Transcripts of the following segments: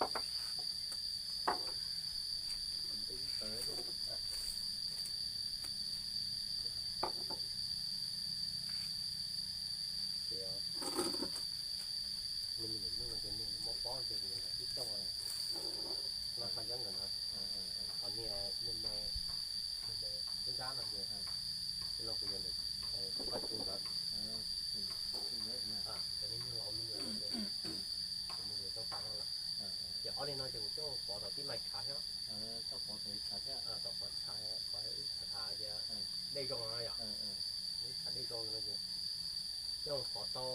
Ces nws me nyuam nyuj no ces nws mob pob ces nws lam tib toj los qhov yeeb ntawm no, qhov niag me me, me me nzab no ces no kuv yuav ntawm qhov tu ntawd, cov niag nyuj laus me nyuam no ces kuv mus yuav coj tas no lawm. Ces ob niag no ces kuv coj pov tom tib mais tshav thiab, tom qhov tshav, qhov ib tshav tias dej zoo no yom, ib tshav dej zoo no ces coj pov tau,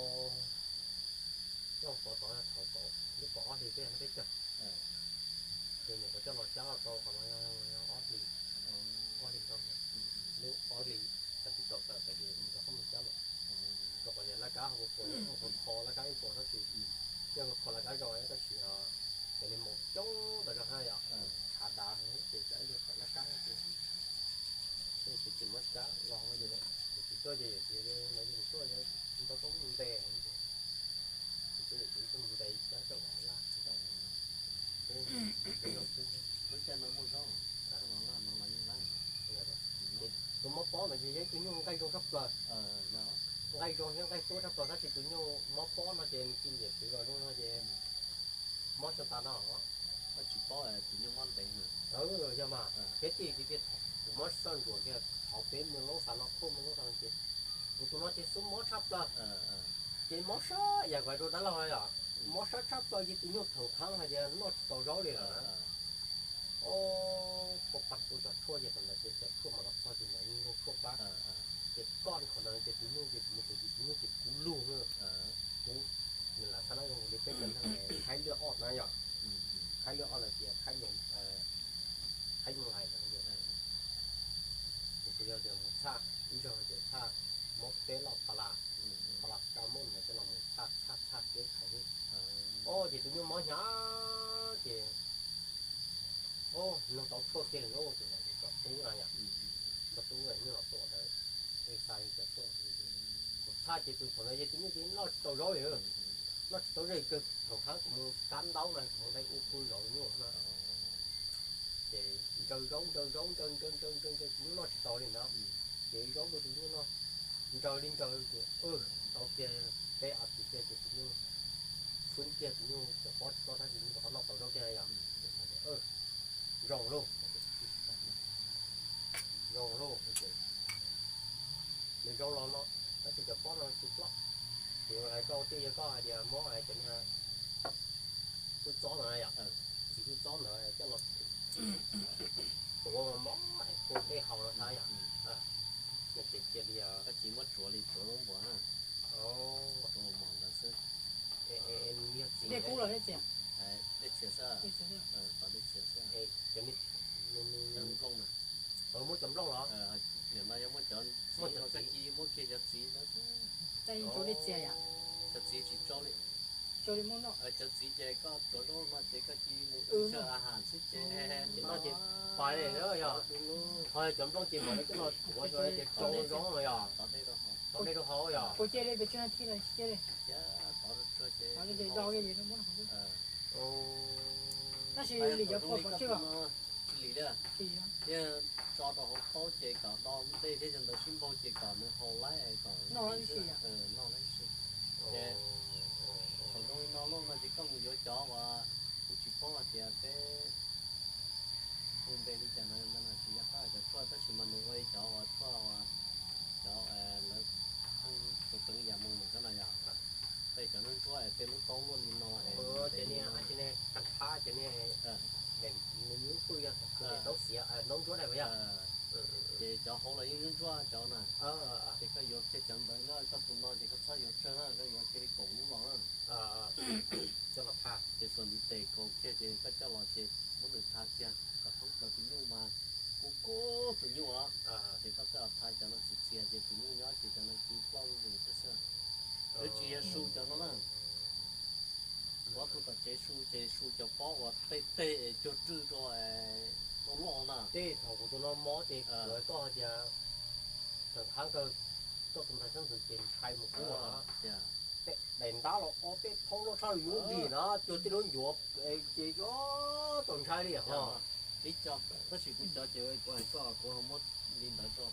coj pov tau thaum lub kaum ob hlis peb yog peb caug, ces nyuam qhuav coj los cab los tau qhov no yog ob hlis, ob hlis ntau, lub ob hlis tag tib tau tawm tas ces rov qab mus cab los. Rau qhov tias laj kab ho puas puas, kho laj kab ib puas tab sis, yeej kho laj kab zoo tab sis cov niag moos coob tas zog na yom, tshav dav ces tsam ib pliag tawm laj kab ces, ces tsis muab cab los ces, yawm txiv tuaj ces yawm txiv no ces tuaj ntau tau mus ntes, yawm txiv tuaj mus ntes cab coj los laj. Lub caij no muaj zaub, coj los laj no los yeej laj. Tus mob pob no ces yog ib tug nyuj nqaij zoo tshaj plaws, nqaij zoo thiab nqaij tuab tshaj plaws tab sis tus nyuj mob pob no ces nws ci ntiam twv los zoo no ces mob xyoo tas no. Tsis paub tus nyuj mob ntev. Yog mas peb tij tias kuv mob soj ntsuam kiag thaum peb mus loob xav no, peb mus loob xav no ces kuv tus no ces xub mob tshaj plaws, ces mob sab yam kuv hais rau dab laug yom, mob sab tshaj plaws ces tus nyuj thaum qhab hais tias noj tsis tau zaub li lawm. Ob, pab pab tus cov tshuaj ces thaum ntawd ces cov tshuaj mas los txog ces mas yeej nkaug tshuaj pab. Ces koj qhov ntawd ces tus nyuj ces tus nyuj ces kub lug na, kub, nws lam xav na zoo li peb cov neeg haib liaj ob na yom, haib liaj ob lawm ces haib, haib nyuj lais no ces kuv yog tias mus txhaj ib zaug ces txhaj mob peb loj pas las, pas las paracetamol ntawd coj los mus txhaj txhaj txhaj peb thaum ub. Ob, ces tus nyuj mob hnyav ces, ob, nug tau tshuaj kiag lauj, tus no ces tub na yom, npawg tub nyuj los tuam ntawd, xa cov tshuaj, kuv txhaj ces tus thaum ntawd ces tus nyuj ces noj tsis tau zaub li, noj tsis tau zaub kawg. Thaum qhab kuv mus kab ntaub na, kuv mus ntaus ua pw zov tus nyuj na, ces ntsaws zaub ntsaws zaub ntsaws ntsaws ntsaws ntsaws ntsaws tus nyuj noj tsis tau li ntawd, ces zaub rau tus nyuj noj, ntsaws li ntsaws ces tau kiag peb as thiv kiag ces tus nyuj fwb kiag, tus nyuj cov pob tsis txob tab sis tus nyuj rov qab noj tau zaub kiag yom. Zoo lauj, zoo lauj, nws zoo los no tab sis cov pob no tsis ploj. Ces hais koj tias yog koj hais tias muab cov niag kub txob no yom, txiv kub txob ntawd coj los tuav mos mos ua dej haus no xav yom, ces cia li, koj tsis muab tsuav li tsuav lub npuas na, tsuav mos mos ntawd xwb. Dej kub los dej txias? Dej txias xwb, tov dej txias xwb. Cov nplooj na, muab cov nplooj los? Nim no yog muab cov, muab cov txiv, muab kiag cov txiv ntawd xwb. Tsuav dej txias yom? Cov txiv tsis tso li. Tso li muab noj. Cov txiv ces koj tsuav zaub no ces koj cia mus ua xyaw a has xwb ces, ces no ces pais li yog. Ho cov nplooj ces mam li coj los tuav ces tso zaub no yog. Tov dej rau hauv yog. Puas cia li pes tsawg na thi los tsis cia li? Tov rau tsuag ces, tov li ces do li ces muab rau hauv. Tab sis lim cov phom pov tseg os. Tsis lim li. Yeej tso rau hauv taub ces kom do dej thiab cov ntawd sib npaug ces kom nws haus laib kom noj laib si. Ces thaum zoo li no loj no ces koj mus yuav cov uas kuv tsis paub hais tias peb hu npe li cas no, tsis nco qab cov tshuaj tab sis mas nws ua li cov uas tshuaj uas cov lawv pheej tseev yam mus ntawm xwb no yog. Tej cov ntsuab ntsuab es tej lub taub luaj li no es, cov niag, cov niag, nws lub pwj yog taub xiav, ntaub ntsuab na puas yog? Ces cov hauv los yeej ntsuab ntsuab cov na. Ces koj yuav kiag cov ntawd, koj tus no ces koj txhob yuav tsawg na, koj yuav kiag li kaum lub los na. Coj los tha. Ces xuas ntiv tes kaus kiag ces koj coj los ces muab nws tha kiag kom thoob plaws tus nyuj mas kub kub tus nyuj os. Ces koj coj los tha cov no txias txias ces tus nyuj nyob ces cov no ci ploj zuj zus thiab xwb. Lawv tsis yog su cov no na. Kuv tus tom tsev su ces su cov pob uas tej teg es cuag rwj rau loj loj na. Tej thaum kuv tus no mob ces kuv koj hais tias tseem qhab kawg, koj tus ntxhais xeeb ntxwv ces ntshai mus kub os. daim ntab los ob peb phaub loj tshaj li lub ntim no, cuag tej lub ncuav ces txaus ntshai li ho. Ib co, tab sis kuv cov ces kuv hais koj kuv ho muab li ntawd rau.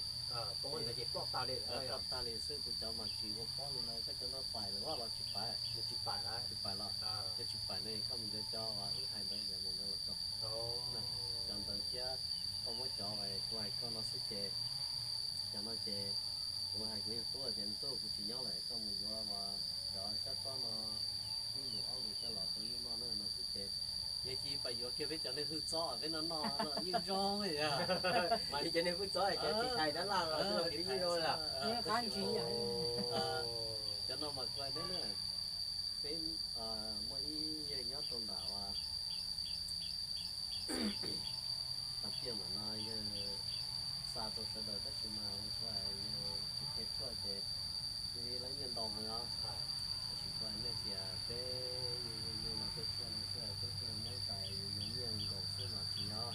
Koj muab ntawd ces ploj tag li, ploj tag li xwb, kuv cov mas tsis ua pob li no, koj cov no pais lawm los tsis pais? Tsis pais los? Tsis pais los? Yog tsis pais ne koj mus ncav cov uas wb hais ntawd yog mus ntawd los rau. Cov ntawd thiab koj muab cov kuv hais koj no xwb ces, cov no ces kuv hais kuv yog tub tias tub kuv tsis nyob lawm, koj mus yuav uas cov xyab txob no ib lus ob lus coj los rau yus noj na no xwb ces, yog cia pais yuav kiag peb cov nej hwj txob peb noj noj no yeej zoo li. Mas li cov nej hwj txob cov tsis hais dab laj los twb yeej zoo lawm. Qab ntsis. Cov no mas kuv hais deb na, peb muaj ib yawg nyob rau nram uas Thav Tiaj ntawm no, yawg xa rau sawv daws tab sis mas ua tsuav yawg tsis qhia tshuaj ces yog li lawv nyiaj ntau heev os. Tab sis kuv hais nej tias peb yug yug no tej tshuaj no xwb peb thiaj muab tais yus yug nyiaj nkaus xwb mas tsis yog,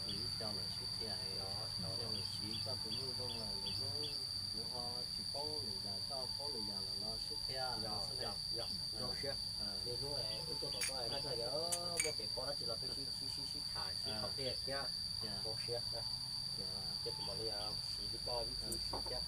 yus ib co lawm sib qhia, yog lawm siv koj tus nyuj zoo lawm lwm hnub kuv ho tsis paub lwm yam koj paub lwm yam lawm los sib qhia no xwb ne. Zoo siab. Niaj hnub wb tuaj tom koj mas koj yog muaj kev paub dab tsi los peb sib sib sib tham sib qhia thiab. Zoo siab. Ces kuv mam li siv li koj ib txhis siv thiab.